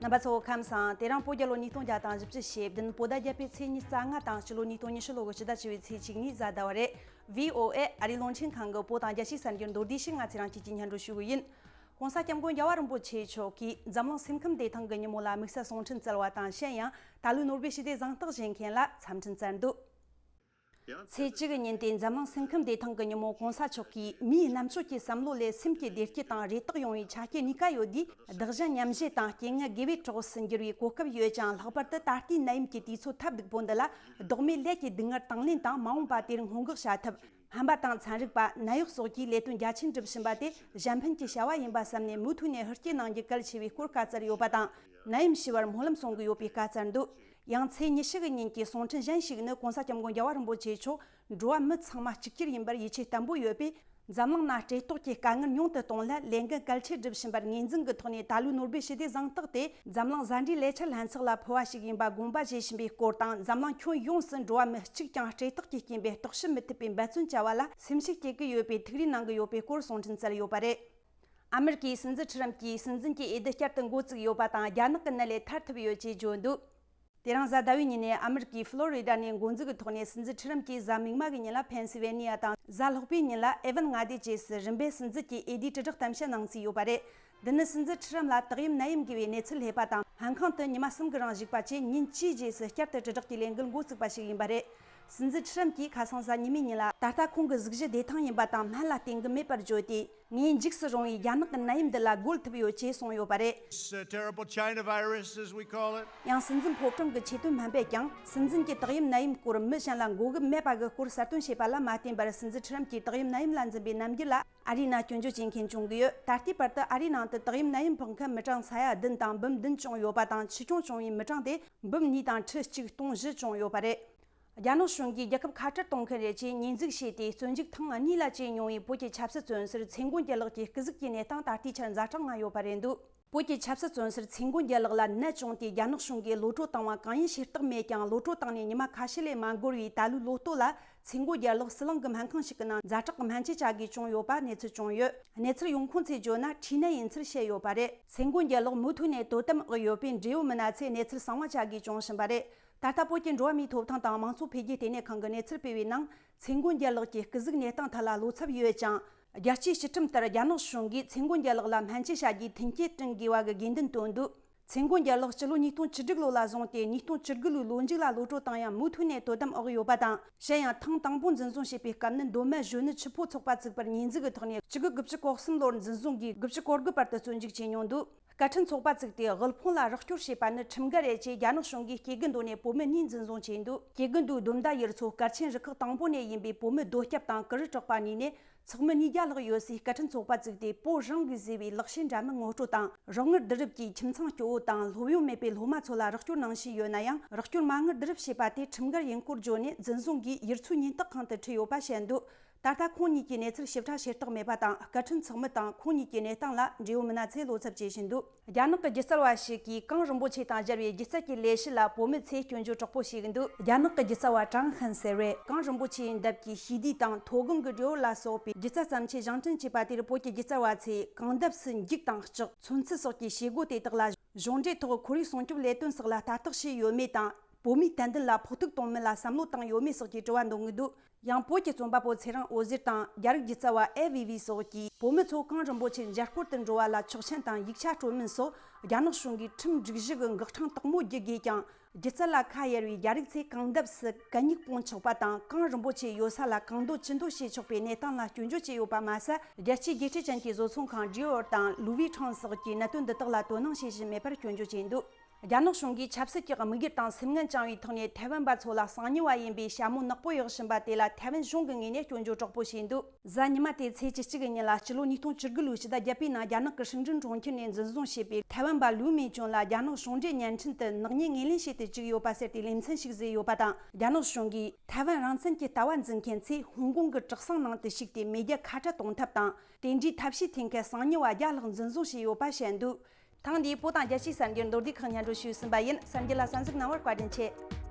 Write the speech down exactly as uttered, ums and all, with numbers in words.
རྣམ་པ་ཚོ་ཁམས་བཟང་། དེ་རིང་བོད་རྒྱལ་ལོ་ཉིས་སྟོང་བརྒྱ་དང་བཞི་བཅུ་ཞེ་བདུན། བོད་ཟླ་བརྒྱད་པའི་ཚེས་ཉི་ཤུ་རྩ་ལྔ་དང་སྤྱི་ལོ་ཉིས་སྟོང་ཉི་ཤུ་ལོ་གི་ཕྱི་ཟླ་བཅུ་པའི་ཚེས་གཅིག་ཉིན་གཟའ་ཟླ་བ་རེད། བྷི་ཨོ་ཨེ་ཨ་རིའི་རླུང་འཕྲིན་ཁང་གི་བོད་དང་རྒྱལ་སྤྱིའི་གསར་འགྱུར་མདོར་བསྡུས་ཤིག་ང་ཚེ་རིང་སྐྱིད་ཀྱིས་སྙན་སྒྲོན་ཞུ་གི་ཡིན། ༸གོང་ས་༸སྐྱབས་མགོན་རྒྱལ་བ་རིན་པོ་ཆེ་མཆོག་གིས་འཛམ་གླིང་སེམས་ཁམས་བདེ་ཐང་གི་ཉིན་མོ་ལ་དམིགས་བསལ་གསུང་འཕྲིན་བསྩལ་བ་དང་། གཞན་ཡང་ད་ལོའི་ནོ་སྦེལ་ཞི་བདེ་གཟེངས་རྟགས་བཞེས་མཁན་ལ་འཚམས་འཕྲིན་བསྩལ་འདུག། ཚེས་བཅུ་གི་ཉིན་དེ་འཛམ་གླིང་སེམས་ཁམས་བདེ་ཐང་གི་ཉིན་མོ་གོང་ས་མཆོག་གིས། མིའི་རྣམ་དཔྱོད་ཀྱི་བསམ་བློ་ལས་སེམས་ཀྱི་བདེ་སྐྱིད་དང་རེ་ཐག་ཡོང་བའི་ཆ་རྐྱེན་གཉིས་ཀ་ཡོད་དུས། བདག་གཞན་མཉམ་བརྗེ་དང་རྐྱེན་ངན་དགེ་བའི་གྲོགས་སུ་འགྱུར་བའི་གོ་སྐབས་ཡོད་ཅིང་། ལྷག་པར་དུ་ད་ལྟའི་ནད་ཡམས་ཀྱི་དུས་ཚོད་ཐབས་སྡུག་པོ་འདི་ལ་ལྡོག་མེད་ལས་ཀྱི་སྡུག་བསྔལ་དང་ལེན་དང་། མ་འོངས་པ་དེར་སྔོན་འགོག་བྱ་ཐབས། སྨན་པ་དང་ཚན་རིག་པ། ནད་གཡོག་སོགས་ཀྱིས་ལས་དོན་རྒྱ་ཆེན་སྒྲུབ་བཞིན་པ་དེ་གཞན་ཕན་གྱི་བྱ་བ་ཡིན་པ་བསམ་ནས། མུ་མཐུད་ནས་ཧུར་སྐྱེད་གནང་རྒྱུ་གལ་ཆེ་བའི་སྐོར་བཀའ་སྩལ་ཡོད་པ་དང་། ནད་ཡམས་ཞི་བར་སྨོན་ལམ་གསུང་གི་ཡོད་པའི་བཀའ་སྩལ་འདུག། ཡང་ཚེས་ཉི་ཤུ་གི་ཉིན་གྱི་གསུང་འཕྲིན་གཞན་ཞིག་ནི། ༸གོང་ས་༸སྐྱབས་མགོན་རྒྱལ་བ་རིན་པོ་ཆེ་མཆོག་འགྲོ་བ་མི་ཚང་མ་གཅིག་གྱུར་ཡིན་པར་ཡིད་ཆེས་བརྟན་པོ་ཡོད་པས། འཛམ་གླིང་ན་བཀྲེས་ལྟོགས་ཀྱི་དཀའ་ངལ་ཉུང་དུ་གཏོང་སླད་ལས་འགན་གལ་ཆེ་སྒྲུབ་བཞིན་པར་ངོས་འཛིན་གྱི་ཐོག་ནས། ད་ལོའི་ནོ་སྦེལ་ཞི་བདེ་གཟེངས་རྟགས་དེ་འཛམ་གླིང་བཟའ་འབྲེལ་ལས་འཆར་ལྷན་ཚོགས་ལ་ཕུལ་བ་ཞིག་ཡིན་པ་དགོངས་པ་བཞེས་བཞིན་པའི་སྐོར་དང་། འཛམ་གླིང་ཁྱོན་ཡོངས་སུ་འགྲོ་བ་མི་གཅིག་ཀྱང་བཀྲེས་ལྟོགས་ཀྱི་རྐྱེན་པས་རྟོག་ཞིབ་མི་ཐུབ་པའི་འབད་བརྩོན་བྱ་བ་ལ་སེམས་ཤུགས་སྐྱེད་ཀྱི་ཡོད་པའི་ཐུགས་རེ་གནང་གི་ཡོད་པའི་སྐོར་གསུང་འཕྲིན་བསྩལ་ཡོད་པ་རེད། ཨ་མི་རི་ཀའི་སྲིད་འཛིན་ཁྲི་རམ་གྱིས་སྲིད་འཛིན་གྱི་འོས་བསྡུ་བསྐྱར་དུ་འགོ་བཙུགས་ཡོད་པ་དང་། རྒྱ་ནག་གི་ནད་ལས་ཐར་ཐུབ་ཡོད་ཅེས་བརྗོད་འདུག། དེ་རིང་གཟའ་ཟླ་བའི་ཉིན་ནས་ཨ་མི་རི་ཀའི་ཕློ་རི་ཌ་ནས་འགོ་འཛུགས་ཀྱི་ཐོག་ནས། སྲིད་འཛིན་ཁྲི་རམ་གྱིས་གཟའ་མིག་དམར་གྱི་ཉིན་ལ་ཕེན་སི་ཝེ་ནི་ཡ་དང་། གཟའ་ལྷག་པའི་ཉིན་ལ་ཨེ་ཝན་མངའ་སྡེ་བཅས་སུ་རིམ་པས་སྲིད་འཛིན་གྱི་འོས་བསྡུའི་དྲིལ་བསྒྲགས་གཏམ་བཤད་གནང་རྩིས་ཡོད་པ་རེད། འདི་ནི་སྲིད་འཛིན་ཁྲི་རམ་ལ་དག་ཡམས་ནད་ཡམས་འགོས་པའི་གནས་ཚུལ་སླེབས་པ་དང་། སྨན་ཁང་དུ་ཉི་མ་གསུམ་གྱི་རིང་བཞུགས་པ་བཅས་ཉིན་བཅུའི་རྗེས་སུ་བསྐྱར་དུ་དྲིལ་བསྒྲགས་ཀྱི་ལས་འགུལ་འགོ་བཙུགས་པ་ཞིག་ཡིན་པ་རེད། སྲིད་འཛིན་ཁྲི་རམ་གྱིས་ཁ་སང་གཟའ་ཉི་མའི་ཉིན་ལ། ད་ལྟ་ཁོང་གི་གཟུགས་གཞི་བདེ་ཐང་ཡིན་པ་དང་སྨན་ལ་བརྟེན་གྱི་མེད་པར་བརྗོད་དེ། ངས་འཇིགས་སུ་རུང་བའི་རྒྱ་ནག་གི་ནད་ཡམས་འདི་ལ་རྒོལ་ཐུབ་ཡོད་ཅེས་གསུངས་ཡོད་པ་རེད། This, uh, terrible China virus, as we call it. ཡང་སྲིད་འཛིན་ཕོ་བྲང་གི་ཆེད་དོན་སྨན་པས་ཀྱང་། སྲིད་འཛིན་གྱི་དག་ཡམས་ནད་ཡམས་སྐོར་མི་གཞན་ལ་འགོག་རྒོལ་མེད་པ་གི་སྐོར་གསལ་སྟོན་བྱས་པ་ལ་མ་བརྟེན་པར། སྲིད་འཛིན་ཁྲི་རམ་གྱིས་དག་ཡམས་ནད་ཡམས་ལ་འཛིན་པའི་རྣམ་འགྱུར་ལ་ཨ་རིའི་ནང་སྐྱོན་བརྗོད་བྱེད་མཁན་བྱུང་གི་ཡོད། ད་ལྟའི་བར་དུ་ཨ་རིའི་ནང་དུ་དག་ཡམས་ནད་ཡམས་ཕོག་མཁན་མི་གྲངས་ས་ཡ་བདུན་དང་འབུམ་བདུན་བྱུང་ཡོད་པ་དང་། འཆི་སྐྱོན་བྱུང་བའི་མི་གྲངས་དེ་འབུམ་གཉིས་དང་ཁྲི་གཅིག་སྟོང་བཞི་བྱུང་ཡོད་པ་རེད། རྒྱ་ནག་གཞུང་གིས་རྒྱལ་ཁབ་ཁ་བྲལ་གཏོང་མཁན་རེད་ཅེས་ཉེས་འཛུགས་བྱས་ཏེ། བཙོན་འཇུག་ཐེངས་གཉིས་ལ་བཅས་མྱོང་བའི་བོད་ཀྱི་ཆབ་སྲིད་བཙོན་ཟུར་ཚེ་མགོན་རྒྱལ་ལགས་ཀྱི་སྐུ་གཟུགས་ཀྱི་གནས་སྟངས་ད་ལྟའི་ཆར་ཛ་དྲག་ངང་ཡོད་པ་རེད་འདུག། བོད་ཀྱི་ཆབ་སྲིད་བཙོན་ཟུར་ཚེ་མགོན་རྒྱལ་ལགས་ལ་ནད་བྱུང་སྟེ། རྒྱ་ནག་གཞུང་གིས་གློད་གྲོལ་བཏང་བ་གང་ཡིན་ཤེས་རྟོགས་མེད་ཀྱང་། གློད་གྲོལ་བཏང་ནས་ཉི་མ་ཁ་ཤས་ལས་མ་འགོར་བའི་ད་ལོའི་ལོ་སྟོད་ལ། ཚེ་མགོན་རྒྱལ་ལགས་ཟི་ལིང་གི་སྨན་ཁང་ཞིག་གི་ནང་ཛ་དྲག་སྨན་བཅོས་བྱ་དགོས་བྱུང་ཡོད་པ་གནས་ཚུལ་བྱུང་ཡོད། གནས་ཚུལ་ཡོང་ཁུངས་ཚོས་བརྗོད་ན། མཁྲིས་ནད་ཡིན་ཚུལ་བཤད་ཡོད་པ་རེད། ཚེ་མགོན་རྒྱལ་ལགས་མུ་མཐུད་ནས་དོ་དམ་འོག་ཡོད་པས། འབྲེལ་ཡོད་མི་སྣ་ཚོས་གནས་ཚུལ་གསང་བ་བྱ་དགོས་བྱུང་བཞིན་པ་རེད། ད་ལྟ་བོད་ཀྱི་འགྲོ་བ་མིའི་ཐོབ་ཐང་དང་མང་གཙོ་འཕེལ་རྒྱས་ལྟེ་གནས་ཁང་གིས་གནས་ཚུལ་སྤེལ་བའི་ནང་། ཚེ་མགོན་རྒྱལ་ལགས་ཀྱི་སྐུ་གཟུགས་གནས་སྟངས་ཐད་ལ་བློ་འཚབ་ཡོད་ཅིང་། རྒྱལ་སྤྱིའི་སྤྱི་ཁྲིམས་ལྟར་རྒྱ་ནག་གཞུང་གིས་ཚེ་མགོན་རྒྱལ་ལགས་ལ་སྨན་བཅོས་བྱ་རྒྱུའི་མཐུན་རྐྱེན་བསྐྲུན་དགོས་པ་གི་དགོས་འདུན་བཏོན་འདུག། ཚེ་མགོན་རྒྱལ་ལགས་སྤྱི་ལོ་ཉིས་སྟོང་བཅུ་དྲུག་ལོ་ལ་བཟུང་སྟེ། ཉིས་སྟོང་བཅུ་དགུ་ལོའི་ལོ་མཇུག་ལ་གློད་གྲོལ་བཏང་ཡང་། མུ་མཐུད་ནས་དོ་དམ་འོག་ཡོད་པ་དང་། གཞན་ཡང་ཐེངས་དང་པོ་འཛིན་བཟུང་བྱས་པའི་སྐབས་ནི། མདོ་སྨད་གཞོན་ནུ་ཆུ་ཕོ་ཚོགས་པ་བཙུགས་པར་ཉེས་འཛུགས་ཀྱི་ཐོག་ནས། གཅིག་དགུ་དགུ་བཅུ་གོ་གསུམ་ལོར་འཛིན་བཟུང་གིས། དགུ་བཅུ་གོ་དགུ་བར་དུ་བཙོན་འཇུག་བྱས་མྱོང་འདུག། བཀའ་ཁྲིམས་ཚོགས་པ་བཙུགས་ཏེ། དབུལ་ཕོངས་ལ་རོགས་སྐྱོར་བྱས་པ་ནི་ཁྲིམས་འགལ་རེད་ཅེས་རྒྱ་ནག་གཞུང་གིས་སྐྱེ་རྒུ་མདོ་ནས་བུད་མེད་གཉིས་འཛིན་བཟུང་བྱས་འདུག། སྐྱེ་རྒུ་མདོའི་སྡོམ་མདའ་ཡུལ་ཚོ་གར་ཆེན་རུ་ཁག་དང་པོ་ནས་ཡིན་པའི་བུད་མེད་རྡོ་སྐྱབས་དང་ཀུ་རི་གྲགས་པ་གཉིས་ནས། ཚེག་མི་ཉིས་བརྒྱ་ལྷག་ཡོད་སའི་བཀའ་ཁྲིམས་ཚོགས་པ་བཙུགས་ཏེ། བོད་རང་གིས་བཟོས་པའི་ལག་ཤེས་འདྲ་མིན་ངོ་སྤྲོད་དང་། རོགས་དངུལ་བསྡུ་རུབ་ཀྱིས་ཁྱིམ་ཚང་སྐྱོ་བོ་དང་སློབ་ཡོན་མེད་པའི་སློབ་མ་ཚོ་ལ་རོགས་སྐྱོར་གནང་བཞིན་ཡོད་ན་ཡང་། རོགས་སྐྱོར་མ་དངུལ་བསྡུ་རུབ་བྱས་པ་དེ་ཁྲིམས་འགལ་ཡིན་སྐོར་བརྗོད་ནས། འཛིན་བཟུང་གིས་ཡུལ་ཚོའི་ཉེན་རྟོག་ཁང་དུ་ཁྲིད་ཡོད་པ་བཤད་འདུག། ད་ལྟ་ཁོང་གཉིས་ཀྱི་གནས་ཚུལ་ཞིབ་ཕྲ་ཤེས་རྟོགས་མེད་པ་དང་། བཀའ་ཁྲིམས་ཚོགས་མི་དང་ཁོང་གཉིས་ཀྱི་གནས་སྟངས་ལ་འབྲེལ་ཡོད་མི་སྣ་ཚོས་བློ་འཚབ་བྱེད་བཞིན་འདུག། རྒྱ་ནག་གི་སྒྱུ་རྩལ་བ་ཞིག་གིས་གངས་རིན་པོ་ཆེ་དང་སྦྱར་བའི་སྒྱུ་རྩལ་གྱི་ལས་གཞི་ལ་བོད་མི་ཚོས་སྐྱོན་བརྗོད་དྲག་པོ་བྱེད་ཀྱི་འདུག། རྒྱ་ནག་གི་སྒྱུ་རྩལ་བ་ཀྲང་ཧན་སེ་རེས་གངས་རིན་པོ་ཆེའི་འདབས་ཀྱི་ཞི་བདེ་དང་མཐོ་སྒང་གི་འབྲས་བུ་ལ་སོགས་པའི་སྒྱུ་རྩལ་བརྩམས་ཆོས་བཞེངས་སྐྲུན་བྱས་པ་དེར། བོད་ཀྱི་སྒྱུ་རྩལ་བ་ཚོས་གངས་འདབས་སུ་འགྱིག་དང་ལྕགས། ཚོན་ཚུལ་སོགས་ཀྱི་བྱེད་སྒོ་དེ་དག་ལ་གཞུང་འབྲེལ་ཐོག་ཁོར་ཡུག་སྲུང་སྐྱོབ་ལས་དོན་སོགས་ལ་ལྟ་རྟོག་བྱས་ཡོད་མེད་དང་། བོད་མིའི་དད་འདུན་ལ་ཕོག་ཐུག་གཏོང་མིན་ལ་བསམ་བློ་བཏང་ཡོད་མེད་སོགས་ཀྱི་དྲི་བ་འདོན་གྱི་འདུག། ཡང་། བོད་ཀྱི་རྩོམ་པ་པོ་ཚེ་རིང་འོད་ཟེར་དང་། རྒྱ་རིགས་སྒྱུ་རྩལ་བ་ཨེ་ཝི་ཝི་སོགས་ཀྱིས། བོད་མི་ཚོ་གངས་རིན་པོ་ཆེར་མཇལ་སྐོར་དུ་འགྲོ་བ་ལ་ཆོག་མཆན་དང་ཡིག་ཆ་སྤྲོད་མིན་སོགས། རྒྱ་ནག་གཞུང་གིས་ཁྲིམས་སྒྲིག་གཞི་གི་འགག་འཕྲང་དག་མོ་བརྒྱུད་དགོས་ཀྱང་། སྒྱུ་རྩལ་ལ་ཁ་གཡར་བའི་རྒྱ་རིགས་ཚོས་གངས་འདབས་སུ་གད་སྙིགས་སྤུངས་ཆོག་པ་དང་། གངས་རིན་པོ་ཆེ་ཡོད་ས་ལ་གང་འདོད་ཅི་འདོད་བྱེད་ཆོག་པའི་གནས་སྟངས་ལ་སྐྱོན་བརྗོད་བྱས་ཡོད་པ་མ་ཟད། རྒྱལ་སྤྱིའི་རྒྱལ་སྤྱི་ཅན་གྱི་བཟོ་ཚོང་ཁང་ཌི་ཨོར་དང་ལུའུ་ཝི་ཁྲང་སོགས་ཀྱིས་གནད་དོན་འདི་དག་ལ་དོ་སྣང་བྱེད་བཞིན་མེད་པར་སྐྱོན་བརྗོད་བྱས་འདུག། རྒྱ་ནག་གཞུང་གིས་ཆབ་སྲིད་ཀྱི་དམིགས་ཡུལ་དང་སེམས་ངན་བཅངས་པའི་ཐོག་ནས། ཐའེ་ཝན་པ་ཚོ་ལ་གསང་ཉུལ་བ་ཡིན་པའི་ཞྭ་མོ་ནག་པོ་གཡོགས་བཞིན་པ་དེ་ལ་ཐའེ་ཝན་གཞུང་གི་ངོས་ནས་སྐྱོན་བརྗོད་དྲག་པོ་བྱས་འདུག། གཟའ་ཉི་མ་སྟེ་ཚེས་བཅུ་གཅིག་གི་ཉིན་ལ། སྤྱི་ལོ་ཉིས་སྟོང་བཅུ་དགུ་ལོའི་ཕྱི་ཟླ་བརྒྱད་པའི་ནང་རྒྱ་ནག་གི་ཧྲིན་ཀྲིན་གྲོང་ཁྱེར་ནས་འཛིན་བཟུང་བྱས་པའི་ཐའེ་ཝན་པ་ལུའུ་མེ་ཅུན་ལ་རྒྱ་ནག་གཞུང་འབྲེལ་བརྙན་འཕྲིན་དུ་ནག་ཉེས་ངོས་ལེན་བྱེད་དུ་བཅུག་ཡོད་པ་ཟེར་ཏེ་ལེ་ཚན་ཞིག་བཟོས་ཡོད་པ་དང་། རྒྱ་ནག་གཞུང་གིས་ཐའེ་ཝན་རང་བཙན་གྱི་ལྟ་བ་འཛིན་མཁན་ཚོས་ཧོང་ཀོང་གི་གྲྭ་ཚང་ནང་དུ་ཞུགས་ཏེ་མེས་རྒྱལ་ཁ་བྲལ་གཏོང་ཐབས་དང་། དེ་འདྲའི་ཐབས་ཤེས་འཐེན་མཁན་གསང་ཉུལ་བ་བརྒྱ་ལྷག་འཛིན་བཟུང་བྱས་ཡོད་པ་བཤད་འདུག། ཐེངས་འདིའི་བོད་དང་རྒྱལ་སྤྱིའི་གསར་འགྱུར་མདོར་བསྡུས་ཁག་སྙན་སྒྲོན་ཞུས་ཟིན་པ་ཡིན། གསར་འགྱུར་ལ་གསན་གཟིགས་གནང་བར་བཀའ་དྲིན་ཆེ།